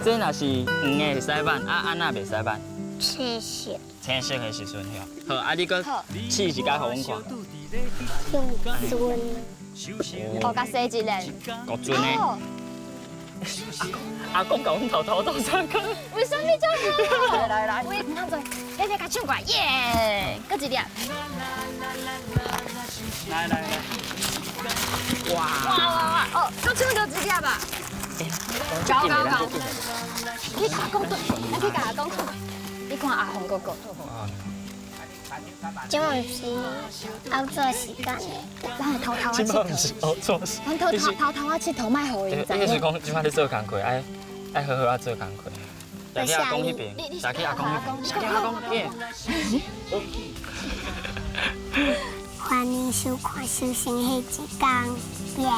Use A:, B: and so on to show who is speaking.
A: 這若是黃的會使挽，啊按怎袂使挽？
B: 青色。
A: 青色的時陣吼。好，啊你閣試一擺予阮看。
B: 用樽。
C: 哦，共洗一下。
A: 國樽的。阿公共阮偷偷做啥工？
C: 為啥物這樣？
D: 來來來，
C: 喂，毋通做，你你共搶過來，耶！閣一粒。
A: 來來來。哇！
C: 哇哇哇！哦，閣搶著一粒啊！𠢕𠢕𠢕！去共阿公對，咱去共阿公講。你看阿紅哥哥。
B: 這毋是漚做時間的。
C: 咱會偷偷仔
A: 這馬毋是漚做時。
C: 咱偷偷偷偷仔𨑨迌，莫予𪜶知。
A: 意思講，這馬咧做工課，愛愛好好仔做工課。來去阿公彼邊，來去阿公彼邊，來去阿公彼邊。
B: 歡迎收看《小星彼一工》，耶！